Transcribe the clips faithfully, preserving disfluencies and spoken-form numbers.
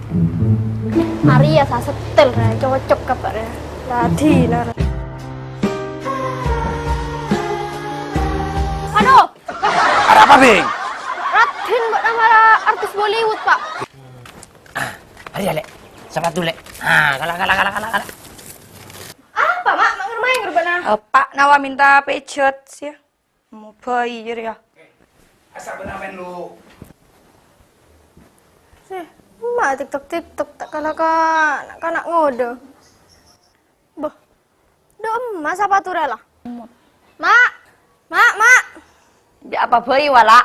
Arèya sè setel, rè, cocok ka, Pak, rè. Ladhinna, rè. Aduh! Arapa, Bhing? Raddhin, bâ'na mara artis Bollywood, Pak. Ah, arèya, Lè'. Sapatu, Lè'. Ah, kala, kala, kala, kala, kala. Apa, Mak? Mak ngermaèn bâ'na? Eh, Pak, nawa minta pijat, sih. Mau bayi, jârèya. Eh, asa bâ'na maèn lu. Sih, Mak TikTok, TikTok, ta' kala ka, ka na' ngodâ. Bâh, dâ' emma sapatu rèya la? Ma', ma', ma'. Jâ' apa bhâi, wala?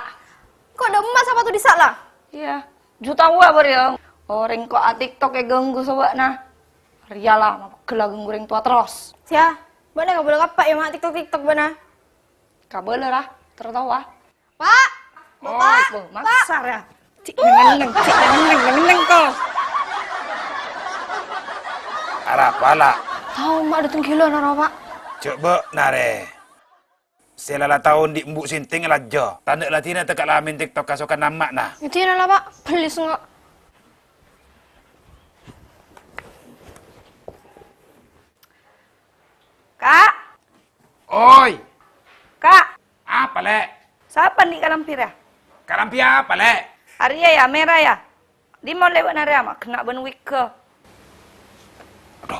Ko' dâ' emma sapatu dissa' la? Iyâ, jhuta wa bâriyâ. Orèng ko' a-TikTok èghânggu sabâ'na. Rèya la, mapeggel la ghânggu orèng towa terros. Siyah, bâ'na kabâlâ kappa yâ, Ma', TikTok-TikTok bâ'na? Kabâlâ ra, terro towa. Pak! Oi, Pak! Bo, Pak! Maksar, yâ. Cè' neng-neng, cè' neng-neng, neng-neng, ko. Arapa, La'? Tao, Ma' dâteng ghilâ nara, Pak. Jhâ' bâ'na, rè. Sè la-la tao andi' embu' sèntèng lajâ. Tandhâ' ladhinna tekka' la maèn TikTok kasokan amma'na. Ladhinna la, Pak. Bellès engko'. Ka'. Oi. Ka'. Apa, Lè'? Sapa andi' kalambhi rèya? Kalambhi apa, Lè'? Arèya, yâ, mèra, yâ. Dimma ollè bâ'na rèya, ma' ghenna' bân wigghâ. Adhu.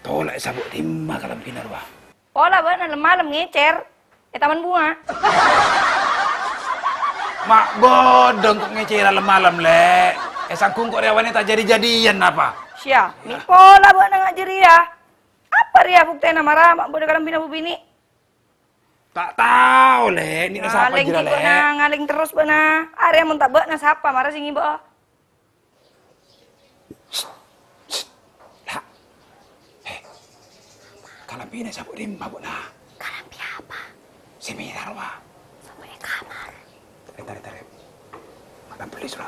Tola' èsabâ' dimma kalambhina rowa? Pola bâ'na lem-malem ngècèr è taman bunga. Ma' bâdâ engko' ngècèra lem-malem, Lè'. Èsangghu engko' rèya bâ'na ta' jadi-jadiyan apa? Sya, mè' pola bâ'na nga' jârèya. Apa rèya buktèna mara ma' bâdâ kalambhina bâbinè'? Ta' tao, Lè'. Nèka sapa jârèya, Lè'? Ngalèng terros bâ'na. Arèya mon ta' bâ'na sapa mara sè ngibâ'â? Shh, shh, La'. Hè. Kalambhina èsabâ' dimma, bâ'na? Kalambhi apa? Sè mèra rowa. Sabâ' è kamar. Entar, entar, yâ. Ma' tampèli, Sura.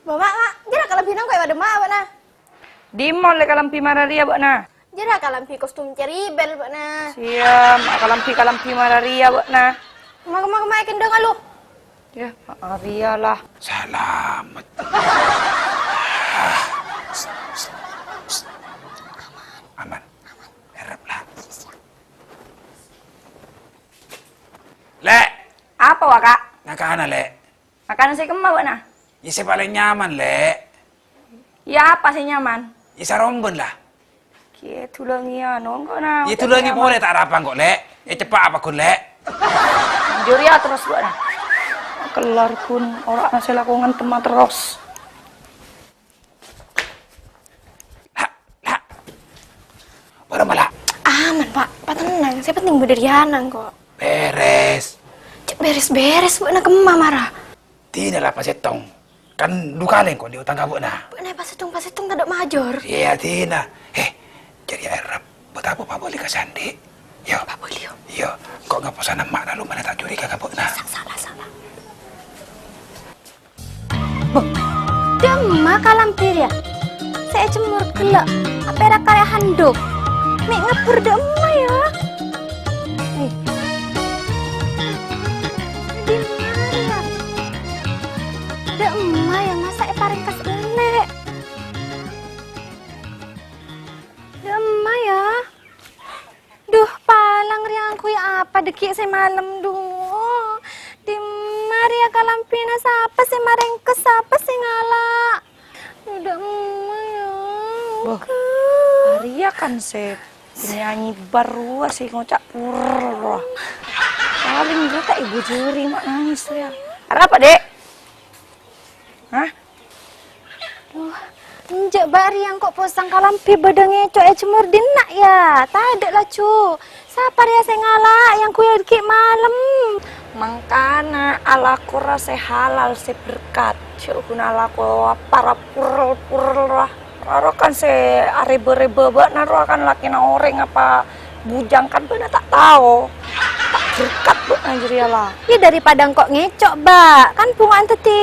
Bo, Ma', Ma', jârèya kalambhina engko' è bâdâ ma' bâ'na? Dimma ollè kalambhi mara rèya bâ'na? Jârèya kalambhi kostum Cherry Belle bâ'na. Siyam, kalambhi-kalambhi mara rèya bâ'na. Ma', ma', ma' èkendhâng alu. Yâ, ma' rèya la. Salamet. Aman. Èrep, La'. Lè'. Apa, wa, Ka'? Ngakana, Lè'. Makanan sè kemma bâ'na? Yâ, sè palèng nyaman, Lè'. Yâ, apa sè nyaman? Yâ, sarombân, la. Kèya dulângè anu, engko' na. Yâ, dulângè polè ta' arapa engko', Lè'. Yâ, ceppa' apa ghun, Lè'? Jârèya terros bâ'na. Kellar ghun, ora'na sè lako ngantem terros. La', La'. Bârâmma, La'? Aman, Pak. Patennang. Sè penting bâdâ rèya nang, kok. Bèrès. Cè' bèrès-bèrès, bâ'na kemma mara. Dinah la pasèttong. Kan du kalè engko' andi' otang ka bâ'na. Bâ'na pasèttong-pasèttong tadâ' major. Iyâ, dinah. Hè, jârèya èrep. Bâtapa pabâli ka sè andi'? Yo. Pabâli, yo. Yo, engko' ngaposana emma'na lumana ta' curiga ka bâ'na. Sa-, sala, sala. Bâh, dâ' emma kalambhi rèya? Sè ècemmor ghellâ', apèra karè handuk. Mè' ngabbhur dâ' emma, yâ? Eh. Dimma rèya? Dâ' emma, yâ, masa' èparèngkas ollè? Dâ' emma, yâ? Duh, palang rèya ngangghuy apa dâgghi' sè malem, duh. Dimma rèya kalambhina, sapa sè marèngkes, sapa sè ngala'? Duh, dâ' emma, yâ. Bâh, Ka'. Arèya kan sè penyanyi bâr rowa sè ngoca' purr rowa. Palèng ghâ' ta' èbhujhuri ma' nangès rèya. Arapa, Dek? Hah? Wah, enjâ', Bâ', rèya engko' posang kalambhi bâdâ ngèco' ècemmor dinna', yâ. Tadâ' laju. Sapa rèya sè ngala' èyangghuy ghi' malem? Mangkana alako ra sè halal, sè berkat. Jhâ' ghun alako para purel-purel ra. Ra-, ra kan sè arèbâ-rèbâ bâ'na rowa kan lakèna orèng apa bujang kan bâ'na ta' tao. Ta' berkat bâ'na jârèya la. Yâ, daripada engko' ngèco', Bâ'. Kan bhunga'an dhâddhi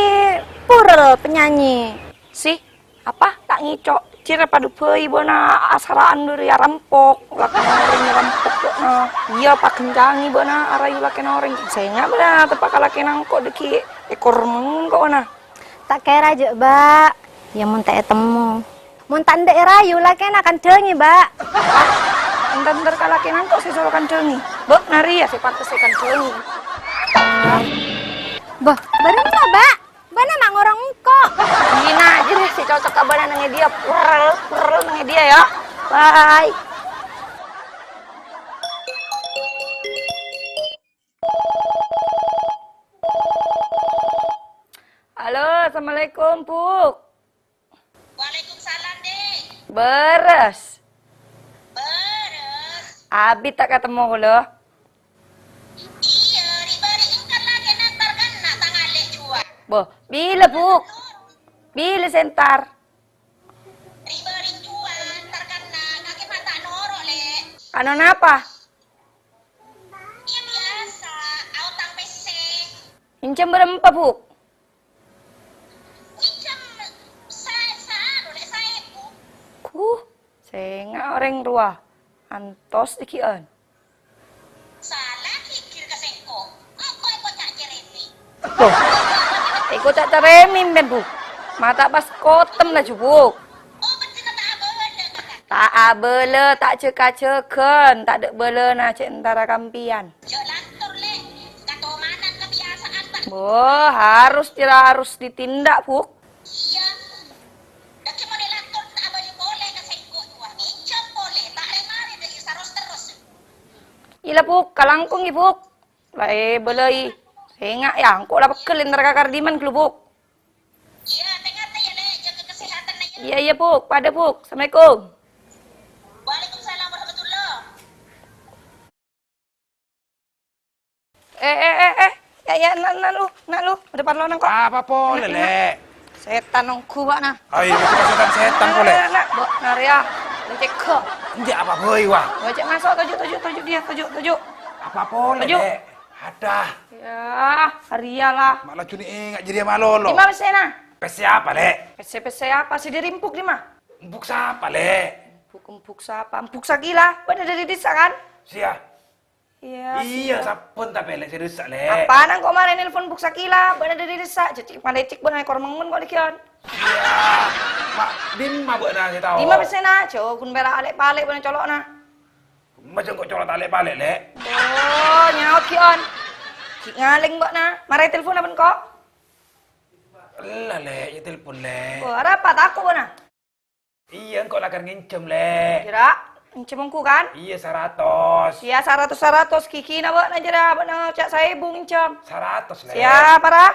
purel penyanyi. Sih, apa? Ta' ngèco'. Cè' ra padâ bhâi bâ'na asara'an dâri arampok, lakèna orèng arampok bâ'na. Iyâ, paghâncangè bâ'na arayu lakèna orèng. Sènga' bâ'na teppa' ka lakèna engko' dâggi' èkormèn engko' bâ'na. Ta' kèra jâ', Bâ'. Iyâ, mon ta' ètemmo. Mon ta' endâ' èrayu lakèna kandhângè, Bâ'. Entar-entar ka lakèna engko' sè soro kandhângè. Bâ'na rèya sè pantes èkandhângè. Bâ', bârâmma, Bâ'? Bâ'na ma' ngorong engko'. Dinah jârèya sè cocok ka bâ'na neng è dhiyâ. Purr, purr neng è dhiyâ, yâ. Bye. Halo, assalamualaikum, Bu'. Waalaikumsalam, Dek. Bârâs. Bârâs. Abit ta' katemmo kaulâ. Iyâ, ri-bâri' engkar lakèna entar kanna' tang alè' jhuwâ. Boh, bilâ, Bu'? Bilâ sè entar? Ri-bâri' jhuwâ entar kanna', kakè ma' ta' noro', Lè'. Ano napa? Iyâ, biyasa, aotang pèssè. Ngènjhâm bârâmpa, Bu'? Ngènjhâm sa-, sa-, anu, Lè', saèbu. Huh, sènga' orèng rowa. Antos dâggi'ân. Sala ghighir ka sèngko'. Engko' èkoca' cerèmè. Loh, èkoca' cerèmè, mèn, Bu'? Ma' ta' pas kotem laju, Bu'. Oh, beddhena ta' abâlâ, kakak. Ta' abâlâ, ta' jâgâ-jâgân, tadâ' bâlâna cè' entara kampèyan. Jhâ' lantor, Lè'. Katomanan kabiyasaan, ta'. Wah, harus, harus ditindak, Bu'. Iyâ. Dhâggi' mon èlantor ta' abâli polè ka sèngko' rowa, ngènjhâm polè, ta' rè-marè dâ' iyâ saros terros. Iyâ la, Bu', kalangkong, yâ, Bu'. La èbâlâi. Sènga', yâ, engko' la pegghel entar ka Kardiman, ghâllu, Bu'. Iyâ, tè-ngatè, yâ, Lè', jâgâ kasehatanna, yâ. Iyâ, iyâ, Bu', padâ, Bu'. Assalamualaikum. Waalaikumsalam warahmatullah. Eh, eh, eh, eh. Yâ, yâ, na', na' lu, na' lu. Padâ parlo nangko'. Apa polè, Lè'? Sètan ongghu, Pak, nah. Ayo, kita sètan-sètan polè. Na', na', na'. Bâ'na rèya. Cèk, kok. Enjâ' apa bhâi, wah. Wah, cèk maso', toju', toju', toju' dhiyâ, toju', toju'. Apa polè, Lè'? Ada. Yâ, arèya la. Ma' laju nè' enga' jârèya malolo. Dimma pèssèna? Pèssè apa, Lè'? Pèssè-pèssè apa sè dâri empuk dimma? Empuk sapa, Lè'? Empuk, empuk sapa? Empuk Sakila. Bâ'na dâri dissa', kan? Sia. Iyâ, iyâ, sapa? Sabbhân tapè, Lè', sè dissa', Lè'. Apana engko' marè nelpon Empuk Sakila? Bâ'na dâri dissa', cèk-cèk malècèk bâ'na èkor mèngon kok lèghiyân. Iyâ. Ma', dimma bâ'na sè tao? Dimma pèssèna? Jhâ' ghun pèra' alè'-palè' bâ'na colo'na. Maca engko' colo' ta' lè'-palè', Lè'. Oh, nyaot ghi' on. Ghi' ngalèng bâ'na. Marè telpon apa engko'? Ella, Lè', yâ telpon, Lè'. Oh, arapa tako' bâ'na? Iyâ, engko' lakar ngènjhâm, Lè'. Jârèya, ngènjhâm ongghu, kan? Iyâ, saratos. Iyâ, saratos-saratos. Ghighina bâ'na jârèya, bâ'na ca' saèbu ngènjhâm. Saratos, Lè'. Siapa, ra?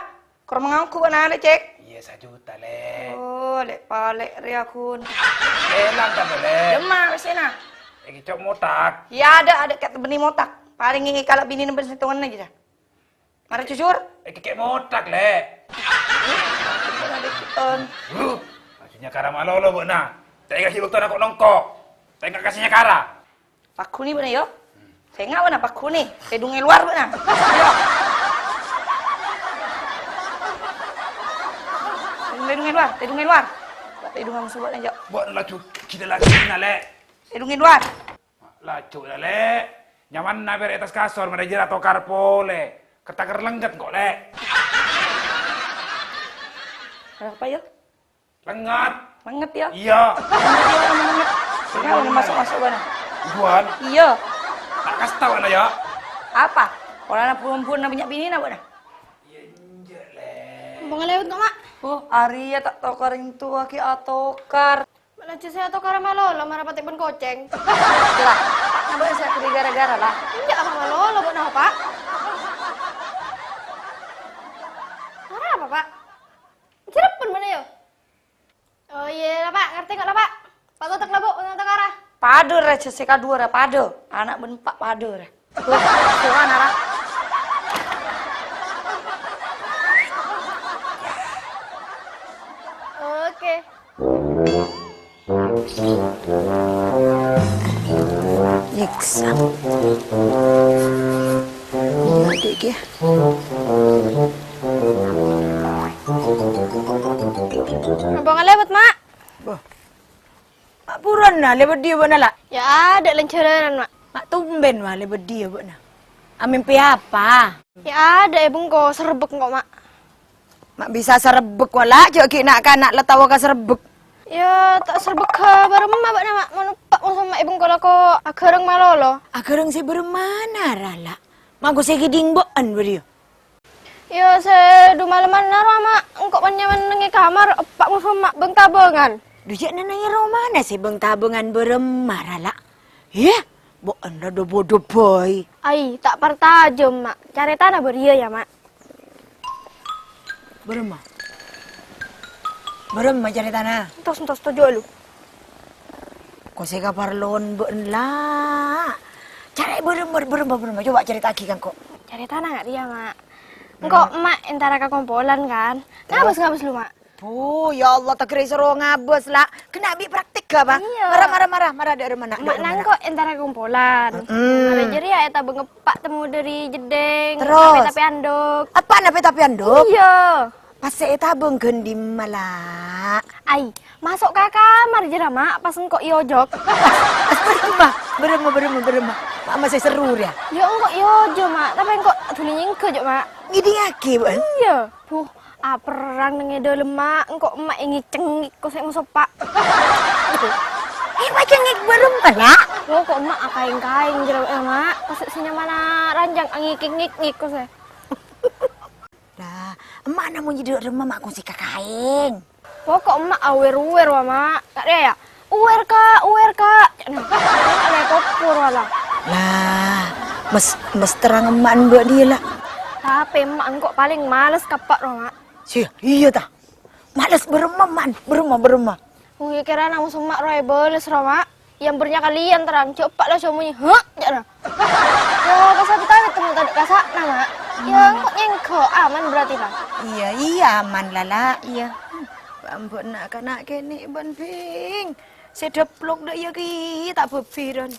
Kor mangangku bâ'na, Lè', cèk? Iyâ, sajuta, Lè'. Oh, lè'-palè' rèya ghun. Èlang ta, Lè'? Dimma pèssèna? Èkèco' motak. Iyâ, adâ', adâ' kèt bânnè motak. Parèngè kala' binèna bân sèttonganna jârèya. Mara jujur. Èkèco' motak, Lè'. Bâ'na dâggi'ân. Huh, maksudnya kara malolo bâ'na. Ta' èngghâ bâktona ko'-nongko'. Ta' èngghâ kasèngnga kara. Pagghuni bâ'na, yâ? Sènga' bâ'na pagghuni. Tèdung è luar bâ'na. Yâ. Tèdung è luar, tèdung è luar. Tèdung amoso bâ'na, yâ. Bâ'na laju gila lagi, Lè'. Tèdung è luar. Laju, Lè'. Nyamanna bârâ' è attas kasor, mara jârèya tokar polè. Kèr-takèr lèngngèt kok, Lè'. Arapa, yâ? Lèngngèt. Lèngngèt, yâ? Iyâ. Lèngngèt, yâ, lèngngèt. Sènga' bâ'na maso'-maso' bâ'na. Buruan. Iyâ. Ta' kasta bâ'na, yâ. Apa? Polana buruan-buruan bânnya' binèna bâ'na. Iyâ, enjâ', Lè'. Bângal lèbât kok, Ma'. Oh, arèya ta' tokar ènto ghi' atokar. Ma' laju sè atokar malolo mara patè bân kocèng. Lah, Pak, napa sè aghâbây gara-gara, lah? Enjâ' apa malolo, bâ'na, Pak? Arapa, Pak? Jârèya pon bâ'na, yâ? Oh, iyâ, la, Pak. Ngartè kok, la, Pak. Pak Kotek, la, Bu', ngantar kara. Padâ, ra, jâ' sè kaduwâ, ra, padâ. Ana' bân empa' padâ, ra. Tuh, tuh, ana', ra. Oke. Nyiksa. Iya, Dik, ya. Apa ngalewat, Mak? Wah. Purana lè bâdhiyâ bâ'na, La'? Yâ, adâ' lanjhârân, Ma'. Ma' tombhèn, wa, lè bâdhiyâ bâ'na. Amèmpè apa? Yâ, adâ' è bengko, serbek engko', Ma'. Ma' bisa serbek, wa, La', jhâ' ghi' na'-kana' la tao ka serbek. Yâ, ta' serbek bârâmma bâ'na, Ma'? Mon eppa' moso, Ma', è bengko lako aghârâng malolo. Aghârâng sè bârâmmana, ra, La'? Ma' engko' sè ghi' dhingbâ'ân bâdhiyâ. Iyâ, sè du malemmanna rowa, Ma'. Engko' pan-nyaman neng è kamar, eppa' moso, Ma', bâng-tabângan. Dhu, jhâ' neng è romana sè bâng-tabângan bârâmma, ra, La'? Yâ, bâ'na dâ-bâdâ bhâi. Ai, ta' partajâm, Ma'. Carètana bâriyâ, yâ, Ma'. Bârâmma? Bârâmma carètana? Entos, entos, toju' lu. Ko sè kaparlowan bâ'na, La'. Carè bârâmma, bârâmma, bârâmma. Coba carèta'aghi ka engko'. Carètana nga' rèya, Ma'. Engko' emma' entara ka kompolan, kan? Terros? Ngabâs, ngabâs lu, Ma'. Bu, ya Allah, ta' kèra èsoro ngabâs, La'. Kèng bi' praktik ghâ, Pa? Iyâ. Mara, mara, mara, mara, dâ' remma, dâ' remma. Emma' engko' entara ka kompolan. Mm-mm. Mara jârèya ètabâng eppa' temmo dâri jeddhing. Terros? Napè-tapè andhuk. Apa napè-tapè andhuk? Iyâ. Pas sè ètabâng ghân dimma, La'? Ai, maso' ka kamar jârèya, Ma', pas engko' èojok. Bârâmma, bârâmma, bârâmma, bârâmma. Ma' masè seru rèya. Yâ, engko' èojok, Ma', tapè engko' dhuli nyèngghâ, jhâ', Ma'. Ngèdingngaghi, bâ'na? Iyâ. Buh, aperrang neng è dâlem, Ma', engko' emma' èngècèngngèk ko sè moso eppa'. Eh, èngècèngngèk bârâmma, La'? Engko' emma' akaèng-kaèng jârèya, Ma'. Pas sè nyamana ranjang angèkèk-ngèk-ngèk ko sè. Lah, emma' namong è dâ' remma ma' kongsi ka kaèng. Poko' emma' awèr-uwèr, wa, Ma'. Ka' rèya, yâ? "Uwèr, Ka', uwèr, Ka'," ca'na. Emma' lè' kopor, wa, La'. Lah, mes-, mes terrang emma' bâ' diyâ, La'. Tapè emma' engko' palèng males ka eppa' rowa, Ma'. Sè, iyâ, ta? Males bârâmma, emma', bârâmma, bârâmma. Wih, kèra namong emma' rowa èbâles rowa, Ma'. Yâ, bârâmma kalèyan terrang, jhâ' eppa' la sè monyè, "Huh?" ca'na. Yâ, pas abit-abit temmo tadâ' kasa'na, Ma'. Yâ, engko' nyèngghâ, aman berarti, Ma'. Iyâ, iyâ, aman, La', La', iyâ. Bâ' embu' na'-kana' kènè' bân bhing. Sè dâplok dâ' iyâ kèya ta' bhâbhirân.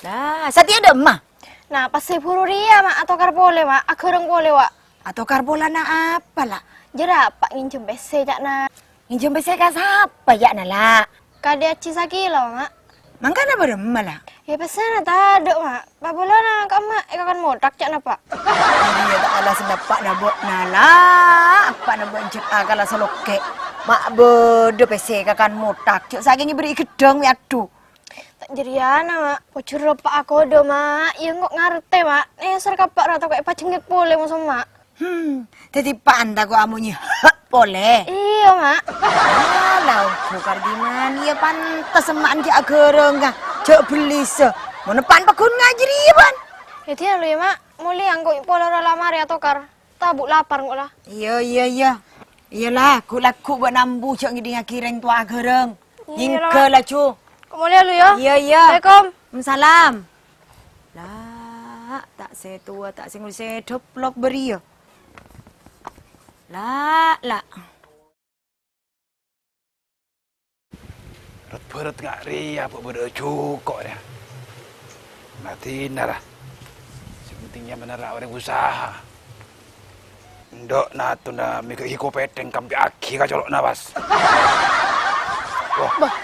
Lah, satèya dâ' emma'? Nah, pas sè buru rèya, Ma', atokar polè, Ma', aghârâng polè, wa. Atokar polana apa, La'? Jârèya eppa' ngènjhâm pèssè, ca'na. Ngènjhâm pèssè ka sapa, ca'na, La'? Ka Dhi Ajji Sakilo, Ma'. Mangkana bârâmma, La'? Yâ, pèssèna tadâ', Ma'. Pabulâna ka emma' èkakan mothak, ca'na, Pa'. Iyâ, ta' kala sè eppa'na bâ'na, La'. Eppa'na bâ'na jhâ' kala salokkè'. Ma' bâdâ pèssè èkakan mothak. Jhâ' sakèng èberri'i ghâddhâng, mè' adhu. Ta' jârèyana, Ma'. Pojhur eppa' akodhu, Ma'. Yâ, engko' ngartè, Ma'. Nèser ka eppa' ra tako' èpajhengngèk polè moso emma'. Hmm, dhâddhi eppa'na tako' amonyè, "Huh," polè. Iyâ, Ma'. Ah, la ongghu kardimman, iyâ pantes emma'na jhâ' aghârânga, jhâ' bellisa. Mon eppa'na pagghun ngajhâri, yâ, bân. Yâ, dhiyâ lu, yâ, Ma'. Molè engko' polè ra la marè atokar. Tabu' lapar engko' la. Iyâ, iyâ, iyâ. Iyâ, La, ghu'-lagghu' bâ'na embu jhâ' ngèdingngaghi rèng towa aghârâng. Iyâ, La. Nyèngghâ laju. Engko' molèya lu, yâ. Iyâ, iyâ. Assalamualaikum. Waalaikumsalam. La, ta' sè towa, ta' sè ngolè sè dâplok bâriyâ. La, la. Ret-bâret nga' rèya, bâ-, bâdâ jhuko' rèya. Nadina ra. Sè pentèng nyamana ra orèng usaha. Endâ' natona mèghâ' hiko pèthèng kampèyaghi ka colo'na, pas. Wah. Bâh.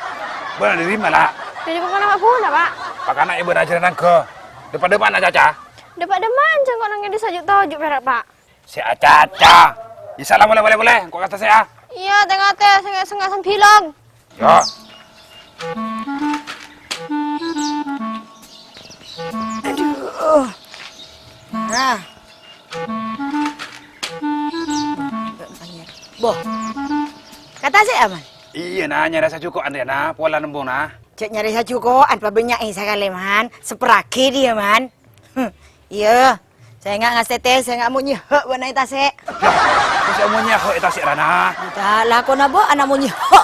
Bâ'na dâri dimma, La'? Dâri bengkona ma' buna, Pa'. Pakana è bârâ jârèya nangghâ. Dâpa'-dâpa'na, Caca? Dâpa'-dâpa'an, jhâ' engko' nangghâ dissa jhâ' toju' pèra', Pa'. Sè acaca. Isa la, polè, polè, polè. Engko' kasta sè a. Iyâ, tè-ngatè, sènga', sènga' sambilang. Yâ. Adhu. Nah. Boh. Kata sè aman. Iyâ, na, nyarè sajuko'an rèya, na, pola nemmo, na. Jhâ' nyarè sajuko'an, pabânnya'è sakalè, Man. Seperraghi dhiyâ, Man. Hmm, iyâ. Sènga' ngastètè, sènga' monyè hek bâ'na è tasè'. Yâ, kok sè monyè hek è tasè', Rana? Enta lakona bâ'na monyè hek